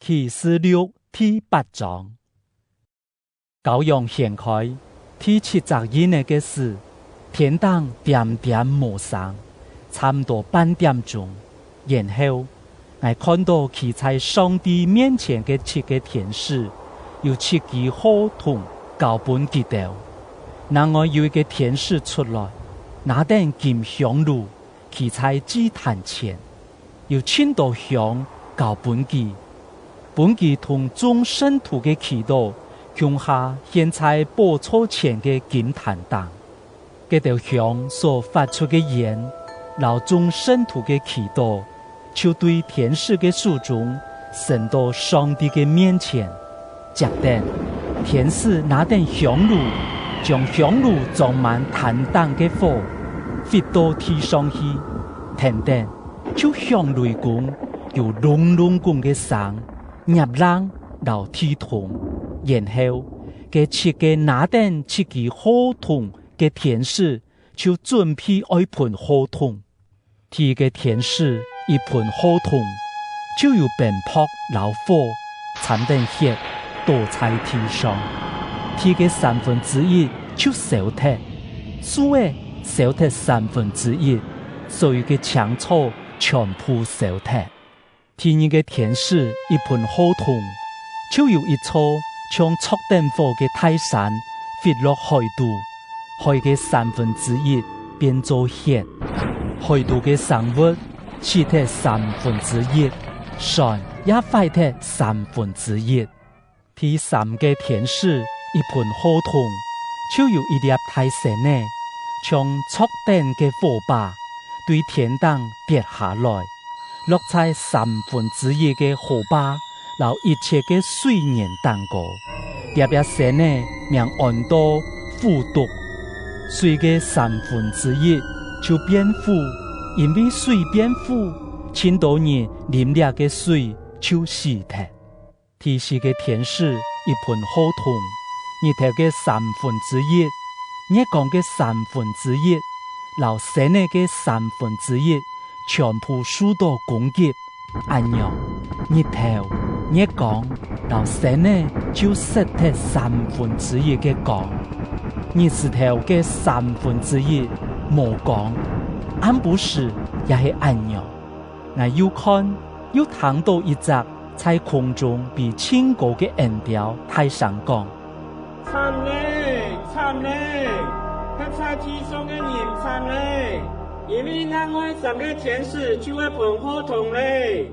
啟示錄第八章，羔羊掀開第七隻印嘅時，天頂點點無聲，差毋多半點鐘。然後，𠊎看到企在上帝面前嘅七个天使，有七支火筒交分佢兜。另外有一个天使出來，拿頂金香爐，企在祭壇前，有千多香交分佢。分佢同眾聖徒嘅祈禱，共下獻在寶座前嘅金壇頂，這條香所發出嘅煙，摎眾聖徒嘅祈禱，就對天使嘅手中升到上帝嘅面前。接等天使拿頂香爐，將香爐裝滿壇頂嘅火，飛到天上去，天頂就響雷公，有隆隆滾嘅聲。熱浪摎天通，然後這七个拿頂七支火筒嘅天使就準備愛噴火筒。第一个天使一噴火筒，就有冰雹摎火摻點血倒在地上，地嘅三分之一就燒脫，樹嘅燒脫三分之一，所有嘅青草全部燒脫。第二个天使一噴火筒，就有一座像觸電火嘅大山飛落海肚，海嘅三分之一變做血，海肚嘅生物死脫三分之一，船也壞脫三分之一。第三个天使一噴火筒，就有一粒大星仔，像觸電嘅火把對天頂跌下來，落在三分之一嘅河壩，摎一切嘅水源頂高，粒粒星仔名按做虎毒，水嘅三分之一就變苦，因為水變苦，千多人啉了个水就死脫。第四个天使一噴火筒，日頭嘅三分之一，月光嘅三分之一，摎星仔嘅三分之一，全部受到攻擊，按樣日頭、月光摎星仔就失脫三分之一嘅光，日時頭嘅三分之一無光，暗晡時也係按樣。𠊎又看又聽到一隻在空中比千高嘅音調大聲講：慘咧，慘咧，活在地上嘅人慘咧！因為另外三个天使就愛噴火筒咧。